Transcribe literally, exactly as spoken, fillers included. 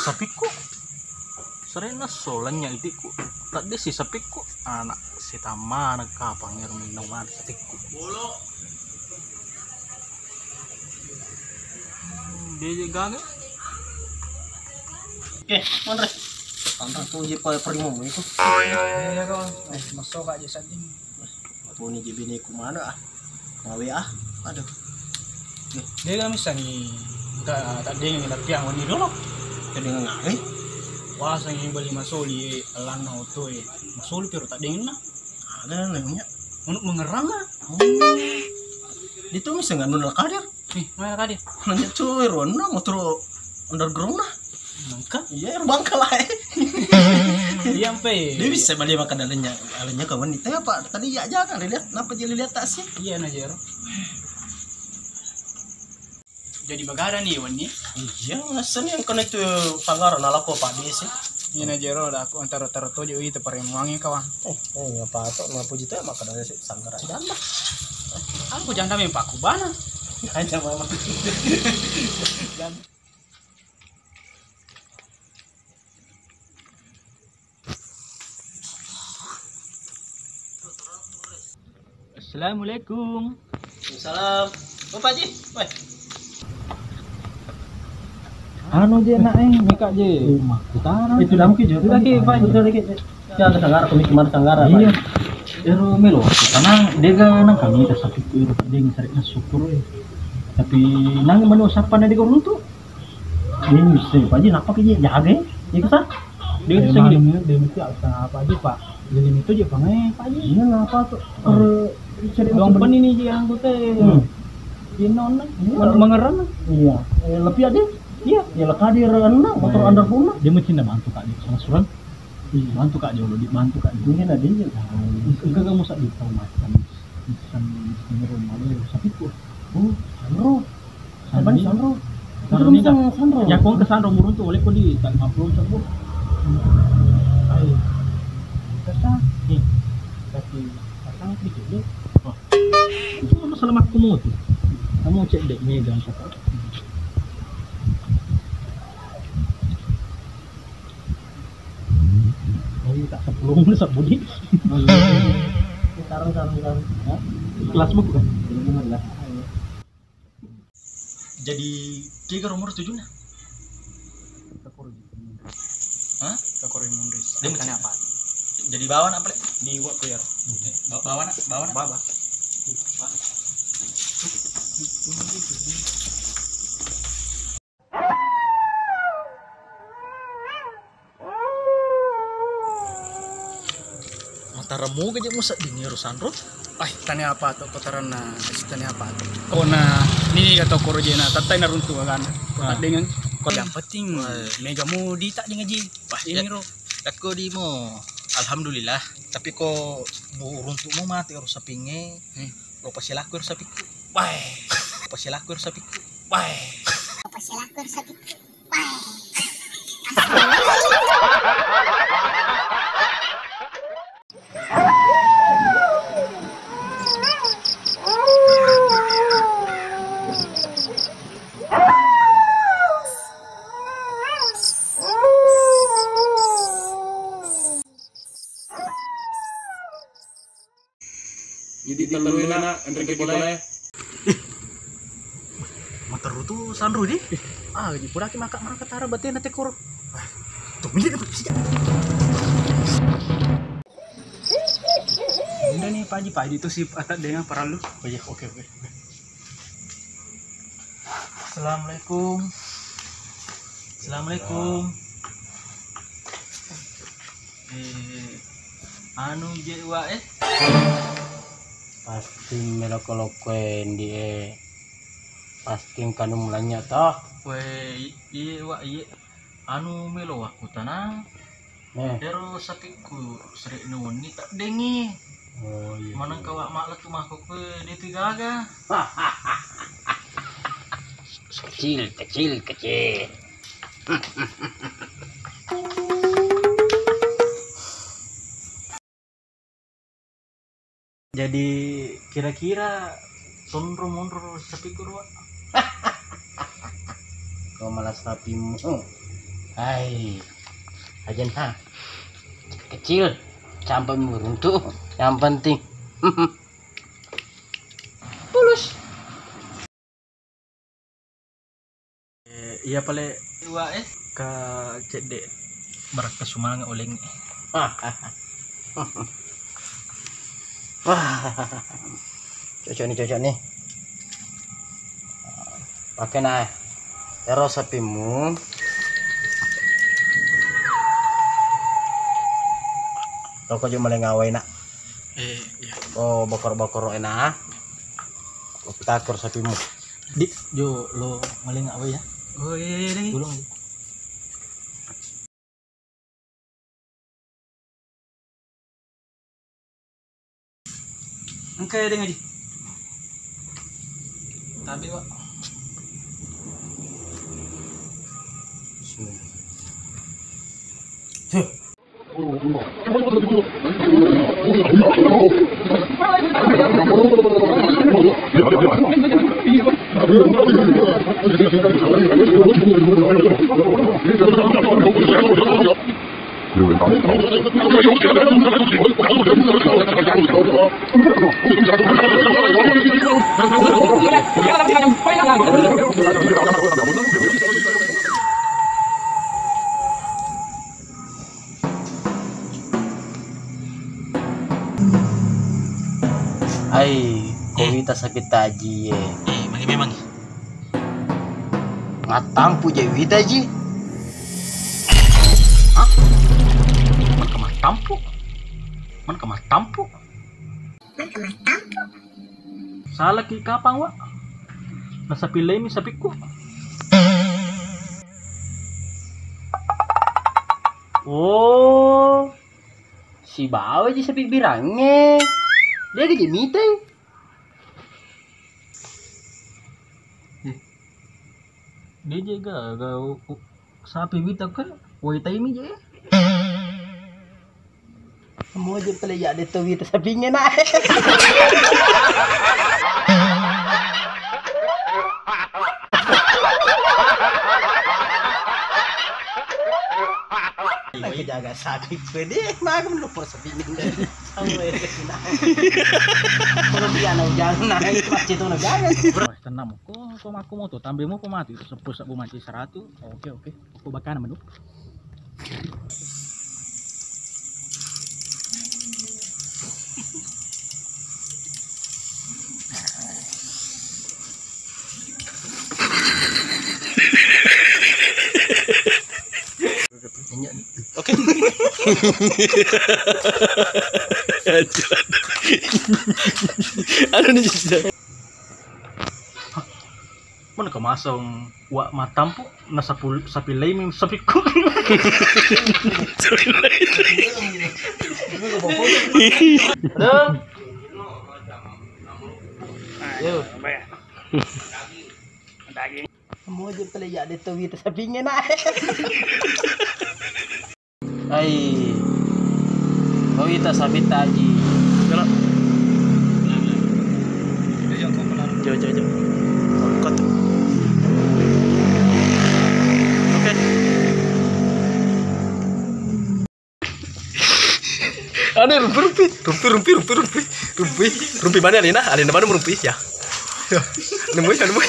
Sapikku. Serenna so lenya itikku. Tadde si sapikku. Anak setan maneng kapang ero minno maneng sapikku. Dia je gaga. Oke, monre. Tanpa tu je pa perimo itu. Iya, iya, kawan. Eh, masuk aja setting. Toni je beneku mana ah. Mawe ah. Aduh. Dia kan misalnya tak tak dingin tapi yang ini dulu. Tadi nggak eh. Wah, saya beli masoli alanna oto eh. Masoli pero tak dingin nah. Ada lainnya. Untuk mengerang lah. Oh. Itu misalnya nuna kadir. Ih, mana tadi? Nanya cuy, rona motor underground nah. Bangka? Iya, bangka lah. Iya, ampe. Dia bisa balik makan dalamnya, dalamnya kawan itu apa? Tadi ya aja kan lihat, kenapa dia lihat tak sih? Iya, Najer. Jadi bagara nih, Wan nih. Iya, ngasani yang kena itu sanggar nalako Pak Desi. Iya, Najero, aku antara-tara tojo itu paremuangi kawan. Eh, eh, apa tuh? Napa juta maka dari sanggar aja. Aku janda memang paku bana. Hanya mama. Assalamualaikum. Waalaikumsalam. Oh, Pak Haji. Woi. Anu je nak eh, mika je. Utara. Itu dalam ki je. Itu lagi, Pak. Itu lagi. Ya, ada sanggara, kami kemarin sanggara, Pak. Iya. Ero melo, karena dia kan nang kami tersakit itu, dia yang sering syukur eh. Tapi nang menu siapa nanti kau runtuh? Ini bisa, Pak Haji, napa kerja jaga eh? Itu sah. Dia bisa gitu. Dia mesti apa aja, Pak? Jadi itu aja, Pak, eh, Pak Haji. Iya, napa tuh? Per Doang pen ini ji anggota. Hmm. Iya, nona. Iya. Mengerang. Iya. Eh, lebih ada. Iya. Ya, leka dia rena, motor under pun. Dia mesti nda bantu kak dia sama suran. Iya. Bantu kak dia, lo di bantu kak dia. Mungkin ada dia. Enggak, kamu sak di tahu macam. Bisa, bisa rumah lu, tapi kok. Oh, Sandro. Apa nih Sandro? Sandro ini Sandro. Ya, kau ke Sandro murun tuh, oleh kau di tak mampu Sandro. Ayo. Kita sah. Tapi pasang di sini. Oh. Itu masalah makku mau tuh. Kamu cek dek Mega siapa? Oh, iya, tak sepuluh menit, Budi. Sekarang, sekarang, sekarang. Hah? Kelas buku kan? Ini bener lah. Jadi, tiga nomor tujuh nah. Hah? Kakoro Mundris. Dia tanya apa? Jadi bawa apa? Di waktu ya. Bawa nak, bawa nak. Bawa. Mataramu gaja musedding ero Sanro. Ai, tania apa to kotaranna, tania apa to. Kona ni kata korojena, tatai naruntu kan. Kota dengan. Yang penting mega mu di tak dengan ji. Wah, ini ro. Yakko dimo, alhamdulillah. Tapi ko bu runtumu mati ero sapinge. Lo pasilaku ero sapikku. Wah. Pasilaku ero sapikku. Wah. Pasilaku ero sapikku. Wah. Jadi tellu na enriki pole. Materu tu Sanro di. Ah, di puraki maka maka tara batena tekor. Tuh, minggir tuh. Udah nih, Pak Haji, Pak Haji itu si Atat dengan parallu. Oh iya, oke, oke, oke. Assalamualaikum. Assalamualaikum. Eh, anu je wa eh. Pasti meloko-loko endi eh. Pasti kanu mulanya toh. We, iye wa iye. Anu melo aku tanang. Eh. Ero sapikku serekna wenni taddengi. Oh, iya. Maneng kawa maletu mako kue detu gaga. Kecil, kecil, kecil. Jadi kira-kira tonro monro sapi kurwa? Kau malas sapimu. Hai, ajen ha. Kecil, sampai meruntuh. Yang penting. Tulus. Eh, iya pale. Dua, eh. Ka cedde. Barakka sumanga oleng. Wah. Cocok nih, cocok nih. Pakai nah. Ero sapimu. Roko jo maleng awai nak. Eh, iya. Oh, bokor-bokor enak. Ko pitakor sapimu. Di, jo lo maleng awai ya. Oh, iya, iya, iya. Tulung aja. Engka ya, Deng Haji. Tabe, Wak. Tuh. Ai, ko wita sapi taji e. Eh, magi memang. Mattampu je wita ji. Hah? Man ke mattampu? Man ke mattampu? Salaki kapang, Wak. Nasapilemi sapikku. Oh, sibawa ji sapi birangnge. Dia gaji mitai. Eh, dia je ga, ga, u-, u-, sapi wita ke, wai taimi je. Moje pale ya de to wita sapinge na. Lagi jaga sapi gue deh, makan lupa sapinge. Kalau dia nau jangan nangis pasti tuh nau jangan. Tenang, ko, ko maku moto, tambemu ko mati, sepuluh sabu mati seratu, oke, oke. Ko bakana menu. Oke. Anu nih, Cita. Mana kemasong wa matampu na sapul-, sapilai mi sapikku. Aduh. Ayo, bayar. Daging. Moje pale ya de to wita sapinge na. Ai. Ko wita sapi taji. Coba, coba, coba. Angkat. Oke. Anu, rumpi, rumpi, rumpi, rumpi, rumpi, rumpi, rumpi, rumpi mana, Lina? Alena mana rumpi? Ya. Ya. Nemu, ya, nemu.